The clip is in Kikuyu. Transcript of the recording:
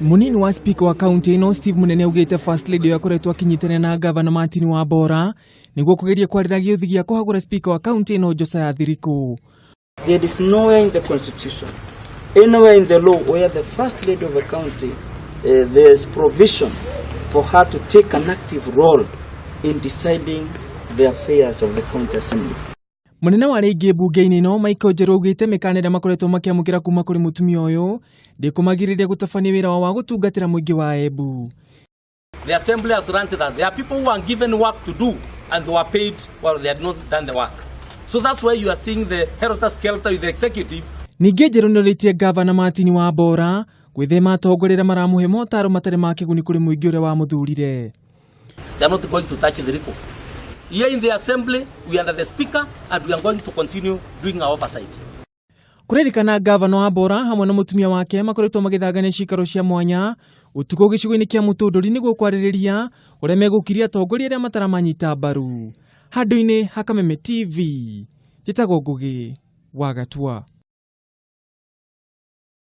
Munini wa speaker wa kaunti ino Steve Munene augite First Lady akoretwo akinyitanĩra na gavana Martin Wambora nĩguo kũgeria kwarĩra gĩũthi gĩa kũhagũra speaker wa kaunti ĩno Josiah Thiriku. There is nowhere in the constitution, anywhere in the law where the First Lady of a county, there is provision for her to take an active role in deciding the affairs of the county assembly. Munene wa arĩa aingĩ mbunge-inĩ ĩno Michael Njeru augĩte mĩkana ĩrĩa makoretwo makĩamũkĩra kuma kũrĩ mũtumia ũyũ ndĩkũmagirĩrĩria gũtabania wĩra wao wa gũtungatĩra mũingĩ wa Embu. The assembly has learned that there are people who are given work to do and they were paid while they had not done the work. So that's why you are seeing the helter skelter with the executive. Ningĩ Njeru nĩorĩtie gavana Martin Wambora gwĩthema atongoria arĩa maramũhe motaro matarĩ ma kĩguni kũrĩ mũingĩ ũrĩa wamũthurire. They are not going to touch the Rico. Here in the assembly, we are under the speaker and we are going to continue doing our oversight. Kũrerĩkana gavana Wambora hamwe na mũtumia wake makoretwo magĩthangania cikaro cia mwanya ũtukũ gĩcigo-inĩ kĩa Mũtũndũri nĩguo kwarĩrĩria ũrĩa megũkiria atongoria arĩa mataramanyita mbaru. Handũ-inĩ ha Kameme TV, njĩtagwo Ngũgĩ wa Gatua.